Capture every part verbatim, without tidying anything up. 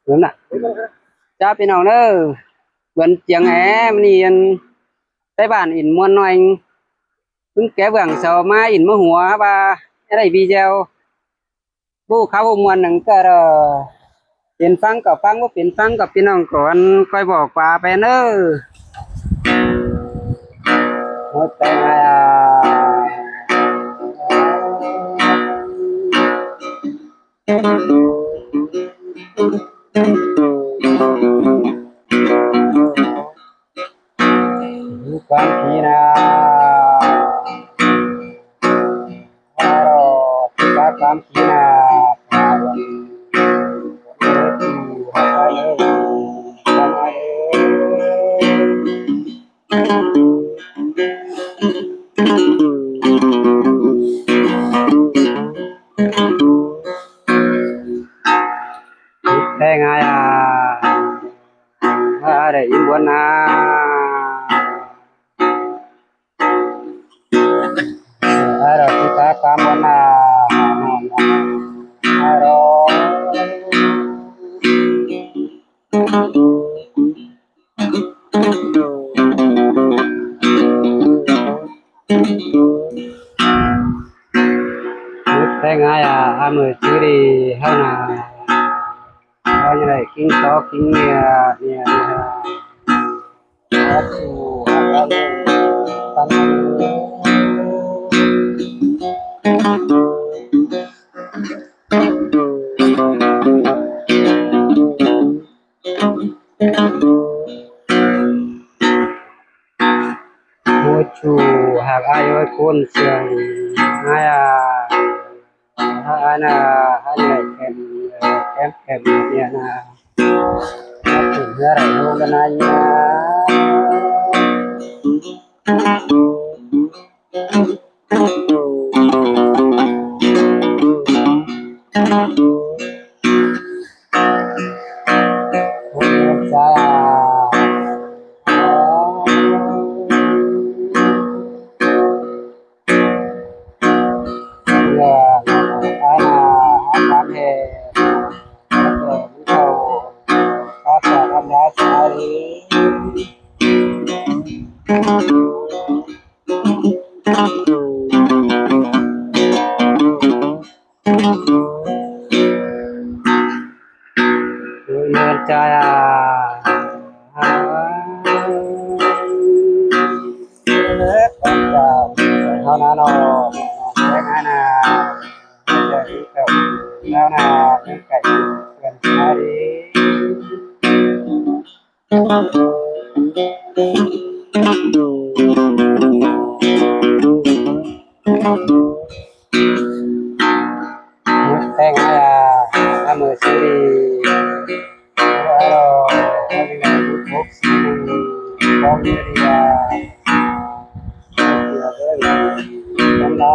Đúng nạ. Chào ꞌpi ꞌnọng ꞌnớ. Bươn chiêng é ꞌmự ꞌnị ꞌnhắng Thái Bản ỉn ꞌmuôn ꞌnọi. ꞌPứng ké bươn sau ꞌmá ỉn ꞌmá hua ꞌva ꞌnhắng đảy video báu kháo báu ꞌmuôn ꞌnhắng ꞌcọ ꞌnớ. Pên ꞌphắng ꞌcọ ꞌphắng, báu pên ꞌphắng ꞌcọ ꞌpi ꞌnọng ꞌcọ ăn ꞌcoi bók ꞌquá ꞌpẹ ꞌnớ. Mốt ꞌtẹ ꞌngai à. Ú ꞌquám khí ꞌnạ. Aro, ꞌchí cá ꞌquám khí ꞌnạ. Ú ꞌtẹ ꞌngai à. Aro, ꞌchí cá ꞌquám ꞌnạ. Aro. Ú ꞌtẹ ꞌngai à, ꞌmự ꞌchư đi ꞌhá ꞌnạ. ꞌHá ꞌnhắng đảy king tó king nia nia nia. ꞌHá ꞌchu ꞌhặc ꞌhá ꞌnưng. ꞌMự ꞌchu ꞌhặc ꞌhá ꞌnhắng ꞌcốn siêng ꞌngai à. ꞌHá ꞌnạ, ꞌhá ꞌnhắng đảy khem, khem khem nia ꞌnạ. ꞌHá ꞌchu ꞌhá đảy ꞌhụ ꞌnạ ꞌnhá. Ôi, mơn chai à. Con chào, con nó nó, cái này là, cái này là, cái này là, cái này là, Teng aya, ame siri. Alo, ame buk siri. Kong siri ya. Kong la.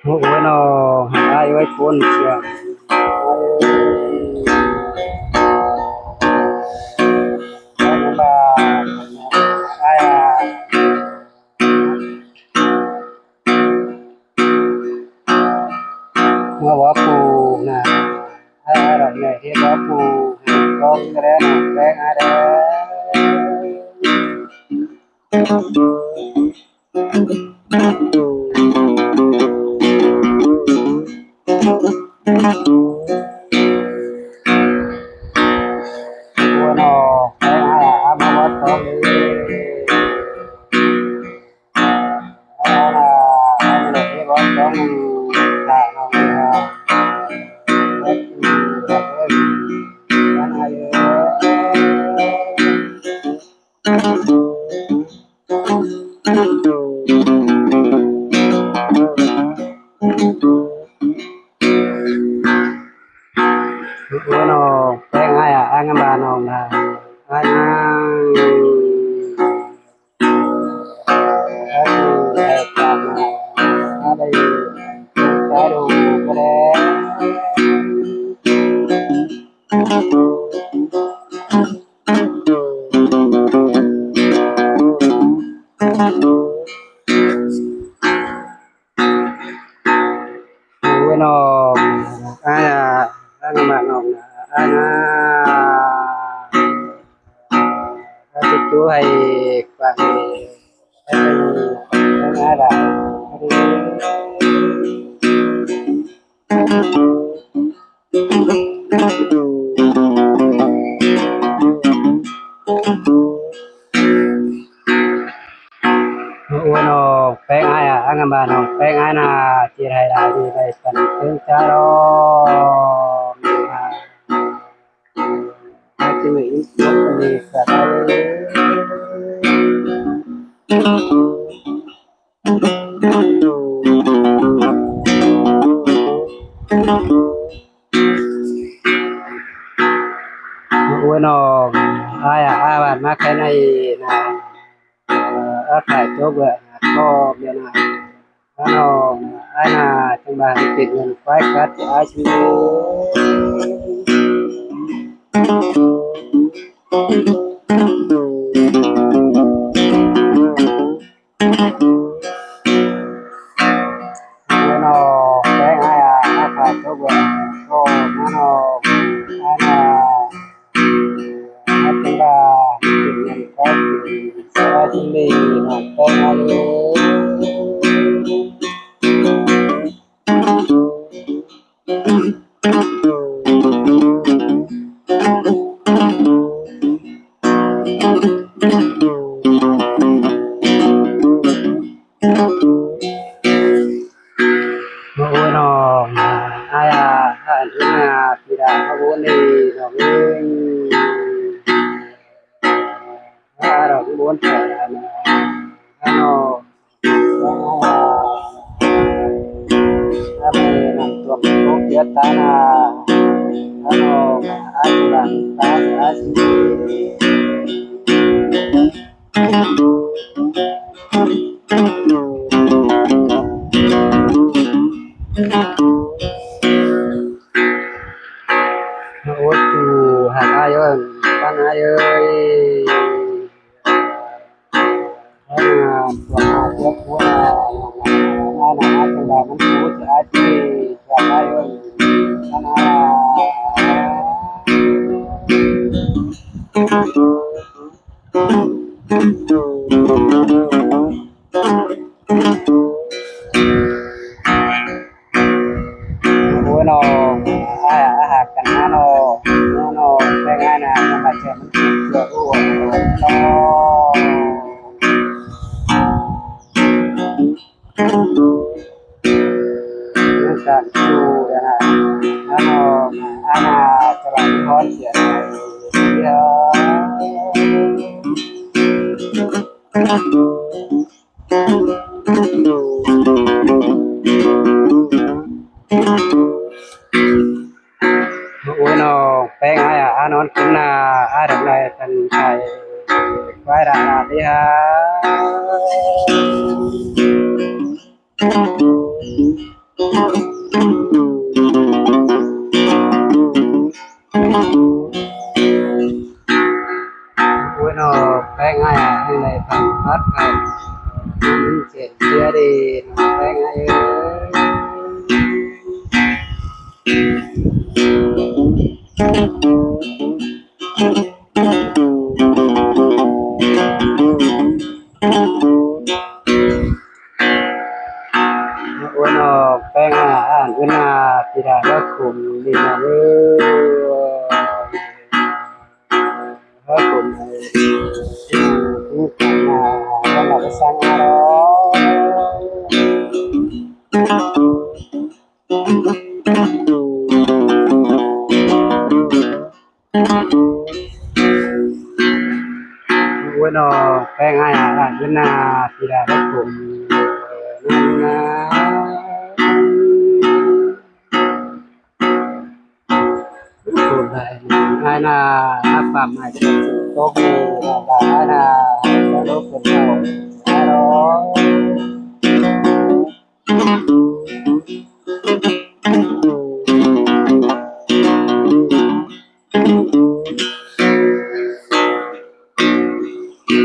Ôi, nó, ai ơi, cuốn trường. Ai à. Nó bó phù nè. Ai, ai, rồi này thì bó phù nè. Con cái đấy nè, cái ai đấy. Ua nó, cái ai à, ai bó bó con đi. Ôi nong, ꞌpéng ai a, ai ngắm ba nong na. Ai a. Ai a, ai a, ai a, ai a, ai a, ai a. Ôi nong, ai a, ai ngắm ba nong na, ai a. Ai a, ai a, ai a. Ôi nong, ꞌpéng ai a, ai ngắm ba nong, ꞌpéng ai na, ꞌchí ꞌhại lai đi, ꞌvạy păn ꞌtếng cá lo. Ai ꞌchí ꞌmí ꞌí ꞌsướng đi, ꞌsướng đi. Ôi nong, ai a, ai ꞌvạy ꞌmá khay ꞌnị na. Ai ꞌkhạy chốp ꞌvạy na, ꞌcọ ꞌviạk na. Ai nong, ai na, chắng ba ꞌhịt ꞌnưng ꞌquái cắt ai ꞌchí. Ôi nong, ꞌpéng ai a, ai ꞌkhạy chốp ꞌvạy na, ꞌcọ ꞌmá nong, ai na. Ai chắng ba ꞌhịt ꞌnưng ꞌquái cắt ai ꞌchí nong, ꞌpéng ai ơi. Ôi nong, ai a, ai ꞌnưng na, ꞌpi đa ꞌmá ꞌmôn đi nong ơi. Ai a, ꞌmá ꞌmôn ꞌchọ na, ai nong. Ai ꞌmá ꞌnặn tuôm ꞌcốn tiết ta na. Ai nong, ai ꞌchí lăng ta, ai ꞌchí. Ôi, ꞌchu hả ai ơi, ꞌpắn ai ơi. Ai na, tua hả tua tua, ai na, ai chắng ba ꞌmắn tua ꞌchí ai ꞌchí, tua ai ơi, ꞌpắn ai. Ôi nong, ai a, ai ꞌhặc căn ꞌmá nong, ꞌmá nong, ꞌpéng ai na, ꞌmắn ꞌmá ꞌchọ ꞌmắn ꞌchọ ꞌhụ nong. ꞌMắn cản ꞌchu ꞌviạk na, ꞌmá nong, ai na, chắng ba ꞌmắn ꞌhón sia na, ꞌviạk. Ôi nong, ꞌpéng ai a, ai nón cứng na, ai đọc này cần phải quay lại là đi ha. Ôi nong, ꞌpéng ai a, ai đọc này cần phát hành. Mình sẽ chia đi, nong ꞌpéng ai ơi. Ôi nong, ꞌpéng ai a, ăn ứn a, ꞌpi đa ꞌmá khum đi nong ơi. Ơ khum, ơ khum, ơ khum, ơ khum, ơ khum. Ôi nong, Peng ai a, a, ꞌnị ꞌna, ꞌpi đa báu khủng. ꞌNị ꞌna. Khủng ai, ai ꞌna, ꞌnặp pam ai, tốc ꞌnị, ai ꞌna, ꞌnị ꞌna, ꞌnị ꞌna.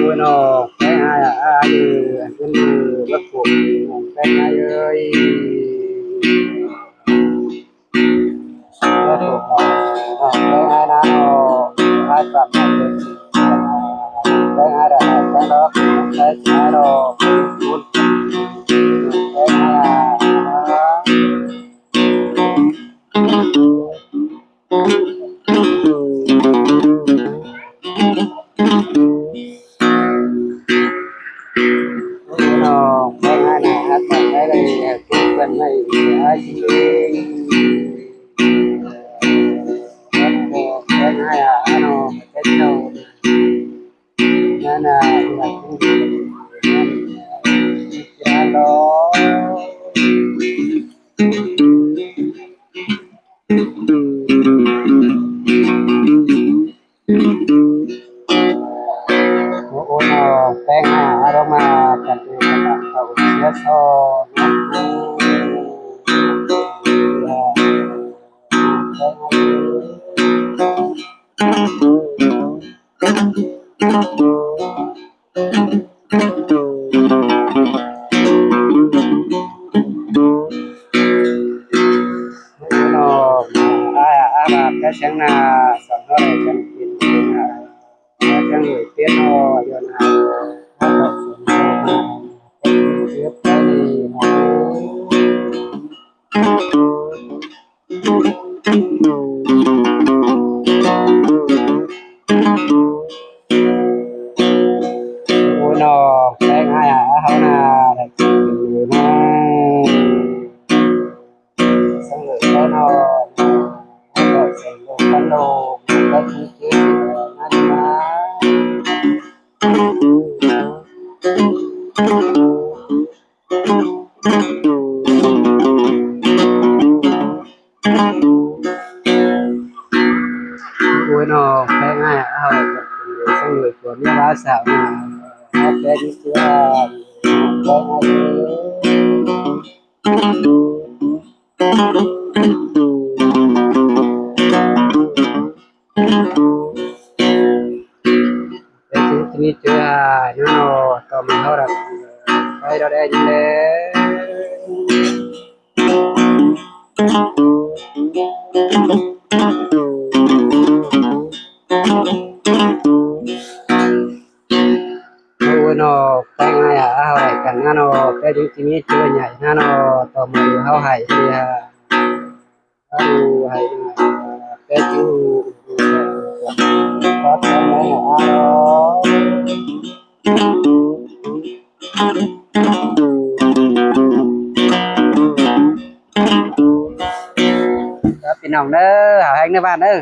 Ôi, nó, Peng ai a, ai, ăn ꞌnị, báu khủng, Peng ai ơi. Báu khủng, nó, Peng ai ꞌna, nó, ai pam ai, Peng ai đa, Peng đa, Peng ai nó, Peng ai a. Nó, Peng ai ꞌna, ꞌnặp pam ai đa, ꞌnị, ꞌnị, Peng ai, ai, ꞌnị. Peng ai a, nó, Peng nó. ꞌNị ꞌna, ꞌnị ꞌna, ꞌnị ꞌna, ꞌnị ꞌna. Ôi, ôi, nó, Peng ai a, ꞌnị ꞌna, ꞌnị ꞌna, ꞌnị ꞌna. Nó, ai a, ai a, ꞌcọ chắng ꞌna, song ꞌnị ꞌna, chắng kin ꞌna, chắng đuổi tiết nó, ꞌdọn ai, ai a, song ꞌnị ꞌna, chắng kin tiết ꞌnị ꞌna. Ôi, nó, Peng ai a, ꞌháu ꞌna, đảy kin ꞌnị ꞌna. Song ꞌnị ꞌna, nó, nó, song ꞌnị ꞌna, nó, nó, nó, ꞌnị ꞌna. Ôi, nó, Peng ai a, ꞌháu, song ꞌnị ꞌna, ꞌnị ꞌna, ꞌnị ꞌna. Peng ai ꞌnị ꞌna, ꞌnị ꞌna, ꞌtọ ꞌmự ꞌháu đa, ꞌvạy đa đen đen. Ôi, nó, Peng ai a, ꞌháu đảy căn ꞌna nó, Peng ꞌnị ꞌchư ꞌnị ꞌchư ꞌnhạy ꞌna nó, ꞌtọ ꞌmự ꞌháu ꞌhạy ꞌnị a. Ôi, ꞌhạy ꞌnị a, Peng ꞌchư, ꞌcọ Peng ai a, ꞌnị ꞌna. Cắp ꞌpi ꞌnọng ꞌnớ, hảo ꞌhéng ꞌnớ ꞌva ꞌnớ.